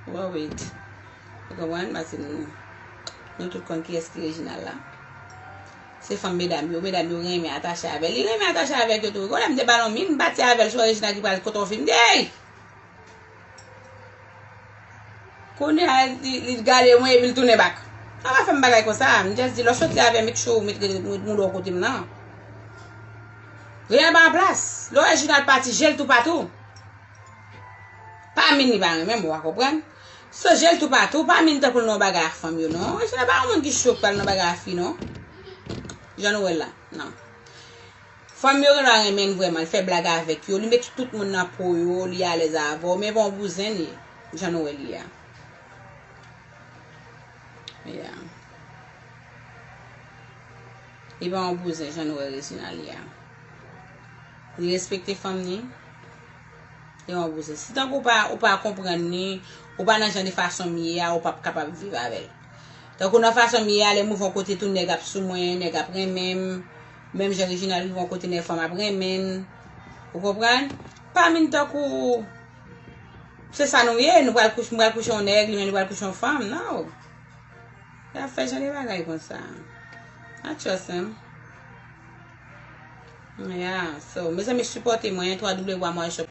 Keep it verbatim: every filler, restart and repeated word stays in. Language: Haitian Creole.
Well, wait. Ou konprann? Paske nou, nou tout konn kiyès ki Reginald la. Se fanm medam yo, medam yo renmen atache avè l. Li renmen atache avèk yo tou. Gon lè m te ba l yon min, m pati avè l sou Reginald ki pral kote yon fi. M di, "Ey!" Kounye a, li, li gade mwen epi l tounen bak. Sa pa fè m bagay konsa. M just di, "Lè w soti avè m, make sure ou met, met, met mouda w kote m nan." Reginald pa an plas. Lè Reginald pati, je l toupatou. Pa min li pa renmen m, ou a konprann. So, je l toupatou, pa min tankou l nan bagay ak fanm yo, non. Reginald pa yon moun ki cho pral nan bagay ak fi, non. Jan nou wè l la, non. Fanm yo gen dwa renmen l vrèman, li fè blag avèk yo, li met tout moun nan po yo, li alèz avè w, men bon bouzen li ye, jan nou wè li a. Yeah. Li pa yon bouzen, jan nou wè Reginald ye a. Li respekte fanm ni. Li yon bouzen. Si tankou ou pa, ou pa konprann ni, ou pa nan jan de fason m ye a, ou p ap kapab viv avè l. Tankou nan fason m ye a, lè m rive yon kote tou, nèg ap sou mwen, nèg ap renmen m. Menm jan Reginald rive yon kote, nèg fanm ap renmen l. Ou konprann? Pa min tankou se sa nou ye, nou pral kouche, m pral kouche yon nèg, li menm li pral kouche yon fanm, non. Y ap fè jan de bagay konsa. I trust him. Yeah, so, mezanmi, sipòte mwen, twa w w w mwen shop